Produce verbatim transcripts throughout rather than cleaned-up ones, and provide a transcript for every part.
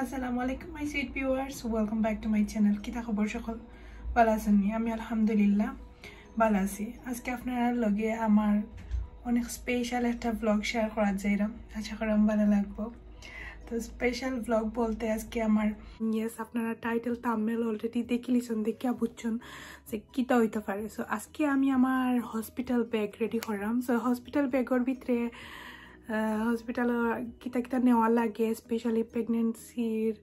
আসসালামু আলাইকুম my sweet viewers, welcome back to my channel। কিতা খবর সকল? ভালা আছইন নি? আমি আলহামদুলিল্লাহ ভালা আছি। আজকে আপনারার লগে আমার অনেক স্পেশাল একটা ব্লগ শেয়ার করাত যাইরাম, আশা করাম ভালা লাগবো। তো স্পেশাল ব্লগ বলতে আজকে আমার, ইয়েস, আপনারা টাইটেল থাম্বনেল অলরেডি দেখিলিছইন, দেখিয়া বুঝছইন যে কিতা অইতা পারে। সো আজকে আমি আমার হসপিটাল ব্যাগ রেডি কররাম। সো হসপিটাল ব্যাগর ভিতরে হসপিটালো কিতা কিতা নেওয়া লাগে, স্পেশালি প্রেগনেন্সির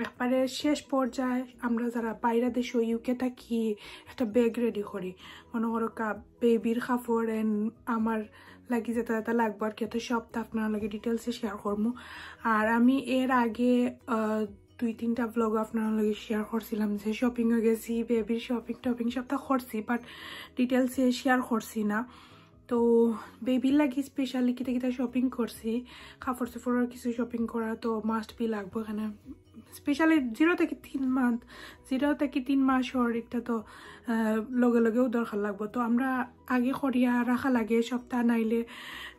একবারে শেষ পর্যায়ে আমরা যারা বাইরা দেশো ইউকে থাকি একটা ব্যাগ রেডি করি। মনো করো কা বেবির কাপড় and আমার লাগি যেটা যেটা লাগবো আর কি, তো সবটা আপনারার লগে ডিটেলসে শেয়ার করমু। আর আমি এর আগে আহ, দুই তিনটা ব্লগ আপনারার লগে শেয়ার করছিলাম যে শপিংও গেছি, বেবির শপিং টপিং সবটা করছি, বাট ডিটেলসে শেয়ার করছি না। তো বেবির লাগি স্পেশালি কিতা কিতা শপিং করছি, কাপড় চোপড়র কিছু শপিং করা তো মাস্ট বি লাগবো এখানে। স্পেশালি জিরো থাকি তিন মান্থ, জিরো থাকি তিন মাসর একটা তো আহ, লগে লগেও দরকার লাগবো। তো আমরা আগে করিয়া রাখা লাগে সবটা, নাইলে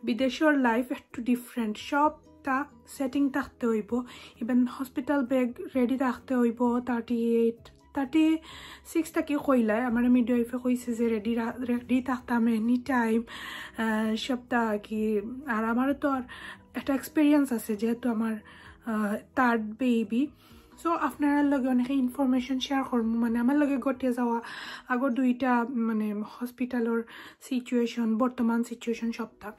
বিদেশর লাইফ একটু ডিফারেন্ট, সবটা সেটিং থাকতে অইবো। ইভেন হসপিটাল ব্যাগ রেডি থাকতে অইবো, থার্টি এইট থার্টি সিক্স থাকি কইলায়, আমার মিডওয়াইফে কইছে যে রেডি রেডি থাকতাম এনি টাইম সবটা আর কি। আর আমারও তো আর একটা এক্সপিরিয়েন্স আছে, যেহেতু আমার থার্ড বেবি। সো আপনারার লগে অনেকে ইনফরমেশন শেয়ার করমু, মানে আমার লগে ঘটিয়া যাওয়া আগর দুইটা মানে হসপিটালর সিচুয়েশন, বর্তমান সিচুয়েশন সবটা।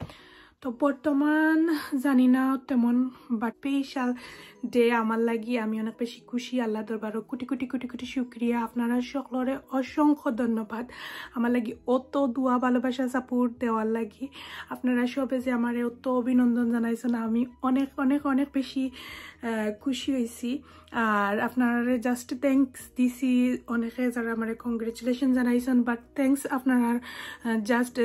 তো বর্তমান জানি না তেমন, বাট স্পেশাল ডে আমার লাগি, আমি অনেক বেশি খুশি। আল্লাহ দরবারও কোটি কোটি কোটি কোটি শুক্রিয়া, আপনারা সকলরে অসংখ্য ধন্যবাদ আমার লাগি অত দোয়া ভালোবাসা সাপোর্ট দেওয়ার লাগি। আপনারা সবে যে আমারে অত অভিনন্দন জানাইছইন, আমি অনেক অনেক অনেক বেশি আহ, খুশি হইছি। আর আপনারারে জাস্ট থ্যাঙ্কস দিছি, অনেকে যারা আমারে কংগ্রেচুলেশন জানাইছইন, বাট থ্যাঙ্কস আপনারা জাস্ট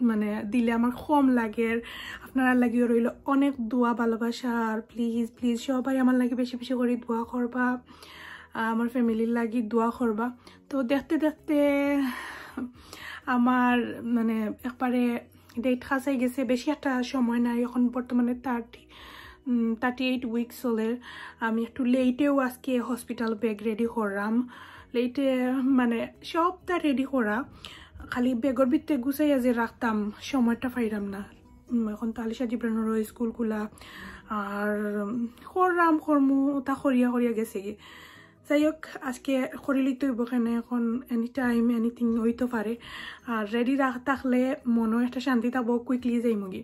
মানে দিলে আমার কম লাগে। আপনারার লাগিও রইল অনেক দোয়া ভালোবাসা। আর প্লিজ প্লিজ সবাই আমার লাগি বেশি বেশি করি দোয়া করবা, আহ, আমার ফ্যামিলির লাগি দোয়া করবা। তো দেখতে দেখতে আমার মানে একবারে ডেট কাছাই গেছে, বেশি একটা সময় নাই। এখন বর্তমানে থার্টি থার্টি এইট উইকস চলের। আমি একটু লেটেও আজকে হসপিটাল ব্যাগ রেডি কররাম, লেটে মানে সবটা রেডি করা, খালি ব্যাগর ভিতরে গুছাইয়া যে রাখতাম সময়টা পাইরাম না। উম, এখন তো আলিশা জিবরানরও স্কুল খোলা, আর উম, কররাম করমু ওটা করিয়া করিয়া গেছে গি। যাই হোক, আজকে করিলিতে অইবো কেনে, এখন এনি টাইম এনিথিং অইতো পারে। আর রেডি রাখ থাকলে মনও একটা শান্তি থাকবো, কুইকলি যাইমুগি।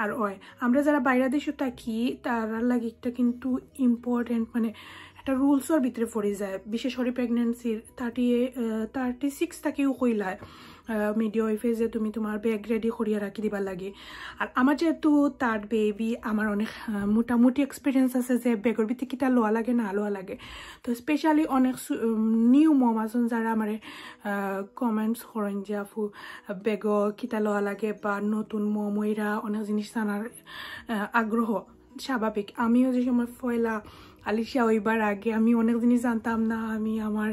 আর ওই আমরা যারা বাইরে দেশো থাকি তারার লাগি একটা কিন্তু ইম্পর্টেন্ট মানে একটা রুলসর ভিতরে পড়ি যায়, বিশেষ করে প্রেগনেন্সির থার্টি থার্টি সিক্স থাকিও কইলায় মিডওয়াইফে যে তুমি তোমার ব্যাগ রেডি করিয়া রাখি দিবার লাগি। আর আমার যেহেতু থার্ড বেবি, আমার অনেক আহ, মোটামুটি এক্সপিরিয়েন্স আছে যে ব্যাগর ভিতরে কিতা লওয়া লাগে না লওয়া লাগে। তো স্পেশালি অনেক নিউ মম আছইন যারা আমারে কমেন্টস করইন যে আপু ব্যাগো কিতা লওয়া লাগে বা নতুন মম অইরা অনেক জিনিস জানার আহ, আগ্রহ স্বাভাবিক। আমিও যে সময় পয়লা আলিশা অইবার আগে আমি অনেক জিনিস জানতাম না। আমি আমার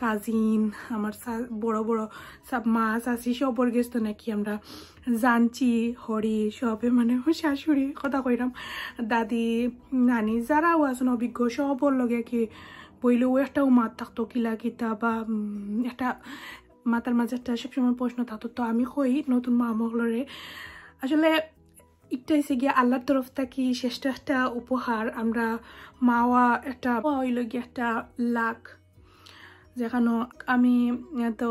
কাজিন, আমার সা- বড় বড় সব মা চাচি সবর গেছ তো নাকি আমরা জানছি, হরি সবে মানে আমার শাশুড়ি কথা কইরাম, দাদি, নানি যারাও আছইন অভিজ্ঞ সবর লগে কি বইলেও একটাও মাত থাকতো কিলা কিতা বা উম, একটা মাথার মাঝে একটা সবসময় প্রশ্ন থাকতো। তো আমি কই নতুন মা মগলরে আসলে একটা হইছে গিয়া আল্লাহর তরফ থাকি শ্রেষ্ঠ একটা উপহার। আমরা মাওয়া একটা, মাওয়া হইল গিয়া একটা লাখ, যেখানো আমি তো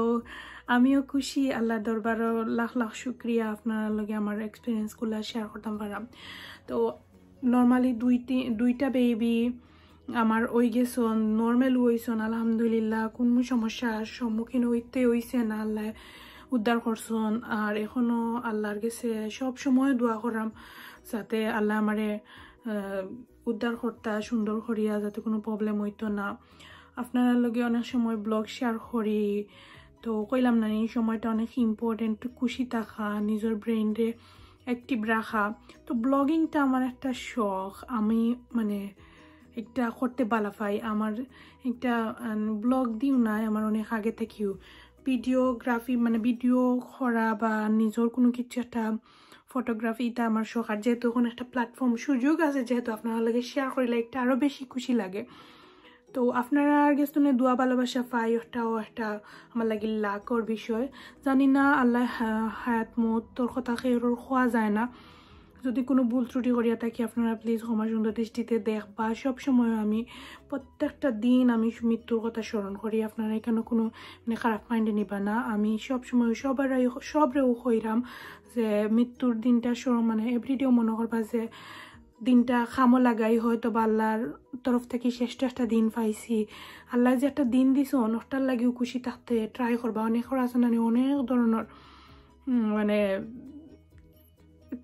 আমিও খুশি, আল্লাহর দরবারও লাখ লাখ শুক্রিয়া আপনার লগে আমার এক্সপিরিয়েন্সগুলো শেয়ার করতাম পারলাম। তো নর্মালি দুই তিন দুইটা বেবি আমার ওই গেছইন, নর্মাল হইছইন, আলহামদুলিল্লাহ, কোনো সমস্যার সম্মুখীন হইতে হইছে না, আল্লাহ উদ্ধার করছইন। আর এখনো আল্লাহর গেছে সব সময় দোয়া করাম যাতে আল্লাহ আমারে আহ, উদ্ধার করতা সুন্দর করিয়া, যাতে কোনো প্রবলেম হইতো না। আপনার লগে অনেক সময় ব্লগ শেয়ার করি, তো কইলাম না এই সময়টা অনেক ইম্পর্টেন্ট, খুশি থাকা, নিজের ব্রেইনরে অ্যাক্টিভ রাখা। তো ব্লগিংটা আমার একটা শখ, আমি মানে একটা করতে ভালা পাই। আমার একটা ব্লগ দিও না, আমার অনেক আগে থাকিও ভিডিওগ্রাফি মানে ভিডিও করা বা নিজের কোনো কিছু একটা ফটোগ্রাফি ইটা আমার শখ। আর যেহেতু এখন একটা প্ল্যাটফর্ম, সুযোগ আছে, যেহেতু আপনারার লগে শেয়ার করিলে একটা আরও বেশি খুশি লাগে। তো আপনারার গেছ থনে দোয়া ভালোবাসা পাই, ওটাও একটা আমার লাগি লাকর বিষয়। জানি না, আল্লাহ হা-, হায়াত মউতর কথা কেউরর কওয়া যায় না। যদি কোনো ভুল ত্রুটি করিয়া থাকি, আপনারা প্লিজ ক্ষমা সুন্দর দৃষ্টিতে দেখবা। সব সময় আমি, প্রত্যেকটা দিন আমি মৃত্যুর কথা স্মরণ করি। আপনারা এখানে কোনো মানে খারাপ মাইন্ডে নিবা না। আমি সব সময় সবার, সবরেও কইরাম যে মৃত্যুর দিনটা স্মরণ, মানে এভরিডেও মনে করবা যে দিনটা কামো লাগাই, হয়তো বা আল্লাহর তরফ থাকি শ্রেষ্ঠ একটা দিন পাইছি। আল্লাহ যে একটা দিন দিছইন, ওটার লাগিও খুশি থাকতে ট্রাই করবা। অনেকর আছে না নি, অনেক ধরনর, উম, মানে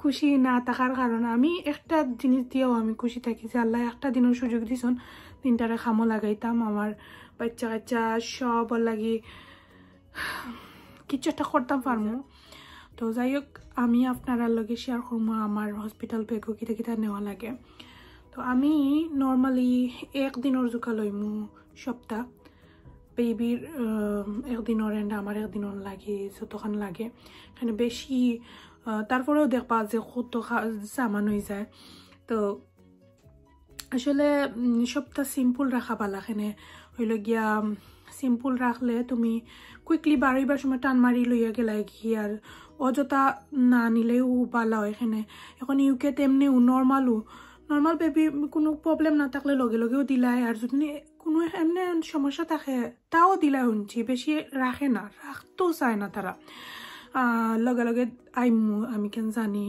খুশি না থাকার কারণ। আমি একটা জিনিস দিয়াও আমি খুশি থাকি যে আল্লাহ একটা দিনর সুযোগ দিছইন, দিনটারে কামো লাগাইতাম, আমার বাচ্চা কাচ্চা সবর লাগি কিছু একটা করতাম পারমু। তো যাই হোক, আমি আপনারার লগে শেয়ার করমু আমার হসপিটাল ব্যাগও কিতা কিতা নেওয়া লাগে। তো আমি নর্মালি এক দিনর জুকা লইমু সবটা, বেবির এক দিনর and আমার এক দিনর লাগি যতখান লাগে, এখানে বেশি, আহ, তারপরেও দেখবা যে কত খা-, সামান হয়ে যায়। তো আসলে, উম, সবটা সিম্পল রাখা ভালা। এখানে হইল গিয়া, উম, সিম্পল রাখলে তুমি কুইকলি বারইবার সময় টান মারি লইয়া গেলায় কি, আর অযথা না নিলেও ভালা হয়। এখানে এখন ইউকেতে এমনিও নর্মালও, নর্মাল বেবি কোনো প্রবলেম না থাকলে লগে লগেও দিলায়, আর যদি কোনো এমনি সমস্যা থাকে তাও দিলায়, শুনছি বেশি রাখে না, রাখতেও চায় না তারা। আহ, লগে লগে আইমু, আমি কেন জানি।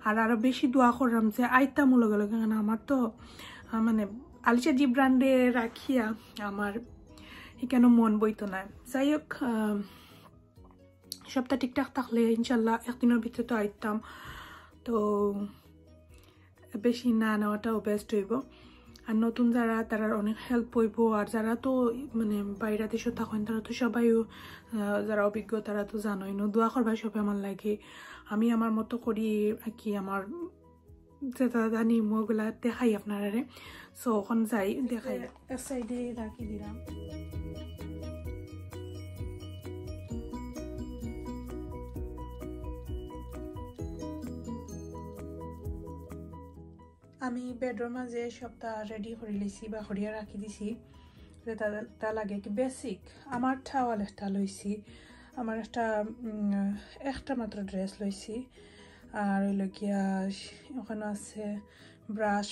আর আরো বেশি দোয়া করলাম যে আইতামও লগে লগে, কারণ আমার তো, আহ, মানে আলিশা জিব্রানরে রাখিয়া আমার এখানে মন বইতো না। যাই হোক, আহ, সবটা ঠিকঠাক থাকলে ইনশাল্লাহ একদিনর ভিতরে তো আইতাম। তো বেশি না নেওয়াটাও বেস্ট হইব। আর নতুন যারা, তারার অনেক হেল্প হইব। আর যারা তো মানে বাইরে দেশে থাকেন, তারা তো সবাইও, আহ, যারা অভিজ্ঞ, তারা তো জানোই না। দোয়া করবা সবে আমার লাগি। আমি আমার মতো করি আর কি, আমার যেটা জানি মুগুলা দেখাই আপনারারে। সো এখন যাই দেখাই। এক সাইডে রাখি দিলাম। আমি বেডর মাঝে সবটা রেডি করি লইছি বা করিয়া রাখি দিছি। যেটা, তা লাগে কি বেসিক, আমার টাওয়াল একটা লইছি, আমার একটা, উম, একটা মাত্র ড্রেস লইছি। আর হইল গিয়া ওখানে আছে ব্রাশ,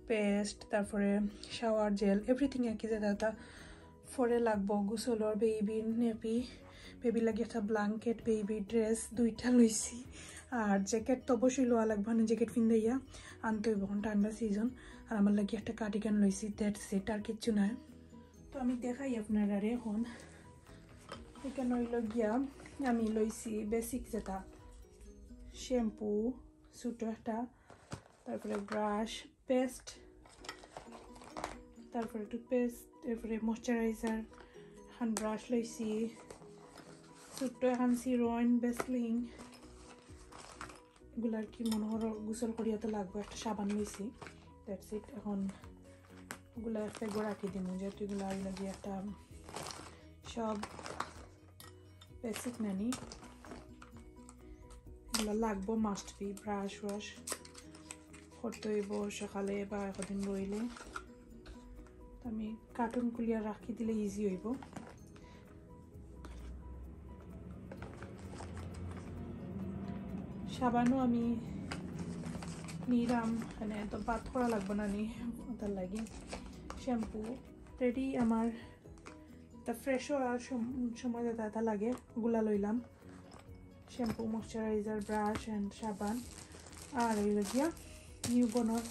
পেস্ট, তারপরে শাওয়ার জেল, এভরিথিং আর কি, যেটা যেটা পরে লাগবো। গোসলর, বেবির নেপি, বেবির লাগি একটা ব্ল্যাঙ্কেট, বেবির ড্রেস দুইটা লইছি। আর জ্যাকেট তো অবশ্যই লওয়া লাগবো, মানে জ্যাকেট পিন্দাইয়া আনতে হইব, এখন ঠান্ডা সিজন। আর আমার লাগি একটা কার্ডিগান লইছি, দ্যাটস ইট, আর কিচ্ছু নাই। তো আমি দেখাই আপনারারে এখন। এখানে হইল গিয়া আমি লইছি বেসিক যেটা, শ্যাম্পু, ছোটো একটা, তারপরে ব্রাশ, পেস্ট, তারপরে টুথপেস্ট, তারপরে ময়শ্চারাইজার, এখন ব্রাশ লইছি, ছোট্ট এখন সিরোইন, ভ্যাসলিন, এগুলো আর কি মনে করো গোসল করিয়া তো লাগবো। একটা সাবান লইছি, দ্যাটস ইট। এখন এগুলো একটা একবার রাখি দিমু, যেহেতু এগুলো আমি লাগি একটা সব বেসিক নানি, এগুলো লাগবো, মাস্ট বি। ব্রাশ ওয়াশ করতে হইব সকালে বা একদিন রইলে। তো আমি কার্টুন খুলিয়া রাখি দিলে ইজি হইব। সাবানও আমি নিলাম, মানে তো বাদ করা লাগবো না নি, ওটার লাগি। শ্যাম্পু রেডি আমার। তা ফ্রেশ হওয়ার সম-, সময় যেটা যেটা লাগে, ওগুলা লইলাম। শ্যাম্পু, ময়শ্চারাইজার, ব্রাশ অ্যান্ড সাবান। আর হইল গিয়া নিউবর্নর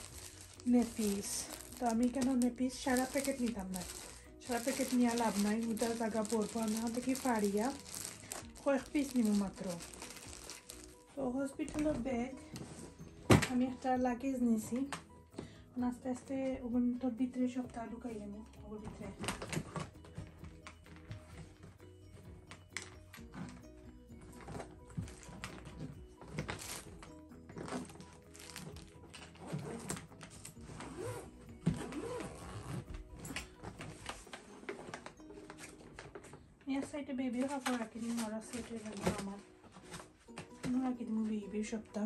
নেপিস। তো আমি কেন নেপিস সারা প্যাকেট নিতাম না, সারা প্যাকেট নিয়ে লাভ নাই, উদার জায়গা পড়বো। আমি ওখান থেকে ফাড়িয়া কয়েক পিস নিব মাত্র। তো হসপিটালের ব্যাগ আমি একটা লাগেজ নিছি, আস্তে আস্তে ওগুন তোর ভিতরে সবটা ঢুকাই দেবো, ওগুর ভিতরে। এই সাইডে বেবির কাপড় রাখি দিন, আর সাইডে রাখবো আমার। আমি রাখি দিমু বেবির সবটা।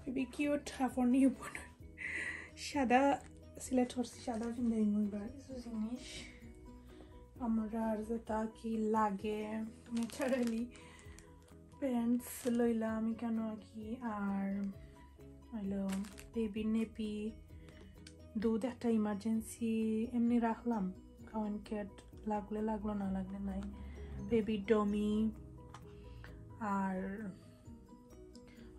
বেবি কিউট, হাফর নিউ বর্ন। সাদা সিলেক্ট করছি, সাদা পিন্দাইমু এবার। কিছু জিনিস আমরার যেটা কি লাগে ন্যাচারালি, প্যান্টস লইলাম কেন কি, আর হইলো বেবির নেপি, দুধ একটা ইমার্জেন্সি এমনি রাখলাম, কারণ ক্যাট লাগলে লাগলো, না লাগলে নাই। বেবির ডমি, আর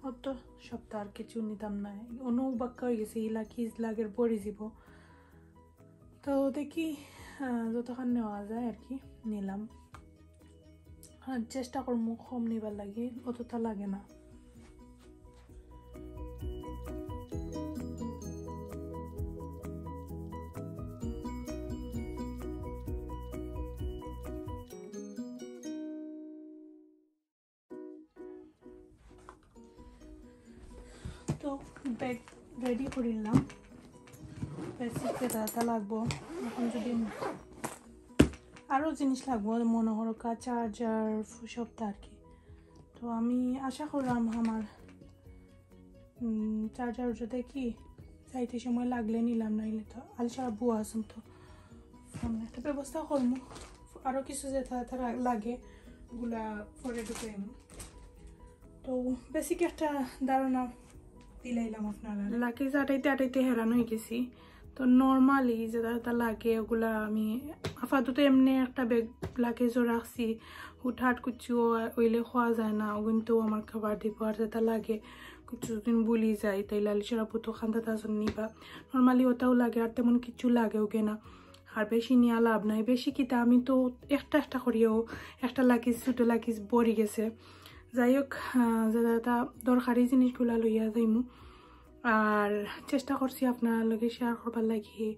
অত সপ্তাহ আর কিছু নিতাম না। অন্য বাক্কা হয়ে গেছে, ইলা কি লাগের পরে দিব। তো দেখি, আহ, যতক্ষণ নেওয়া যায় আর কি নিলাম। আর চেষ্টা করমু কম নিবার লাগি, অতটা লাগে না। তো ব্যাগ রেডি করিলাম, বেসিক যেটা যেটা লাগবো। এখন যদি আরও জিনিস লাগবো, মনে করো কা চার্জার সবটা আর কি। তো আমি আশা করলাম আমার চার্জার যদি কি যাইতে সময় লাগলে নিলাম, নাইলে তো আলিশার আব্বু আছেন, তো ফোন একটা ব্যবস্থা করবো। আরও কিছু যেটা যেটা লাগে ওগুলা পরে ঢুকাইমু। তো বেসিক একটা ধারণা দিলাইলাম আপনারা। লাগেজ আটাইতে আটাইতে হেরান হয়ে গেছি। তো নর্মালি যেটা যেটা লাগে ওগুলা আমি আপাতত এমনি একটা ব্যাগ লাগেজও রাখছি, হুটহাট কিছু হইলে খোয়া যায় না, ও কিন্তু আমার খাবার দিব। আর যেটা লাগে কিছু দিন ভুলি যাই, তাইলে আলিশার আব্বু তো খান্দা তাজন নিবা। নর্মালি ওটাও লাগে, আর তেমন কিছু লাগেও কে না। আর বেশি নিয়া লাভ নাই, বেশি কিতা আমি তো একটা একটা করিও একটা লাগেজ, ছোটো লাগেজ ভরি গেছে। যাই হোক, আহ, যেটা যেটা দরকারি জিনিসগুলা লইয়া যাইমু। আর চেষ্টা করছি আপনার লগে শেয়ার করবার লাগি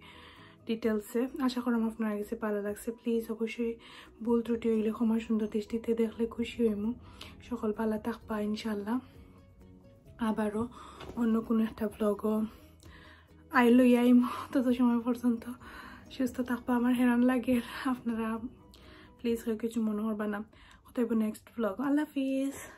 ডিটেলসে। আশা করলাম আপনার কাছে ভালো লাগছে। প্লিজ অবশ্যই ভুল ত্রুটি হইলে ক্ষমা সুন্দর দৃষ্টিতে দেখলে খুশি হইমু। সকল ভালো থাকবা ইনশাল্লাহ। আবারও অন্য কোনো একটা ব্লগও আই লই আইম। তত সময় পর্যন্ত সুস্থ থাকবা। আমার হেরান লাগে, আপনারা প্লিজ কেউ কিছু মনে করবা না। কথা হইব নেক্সট ব্লগ। আল্লাহ হাফিজ।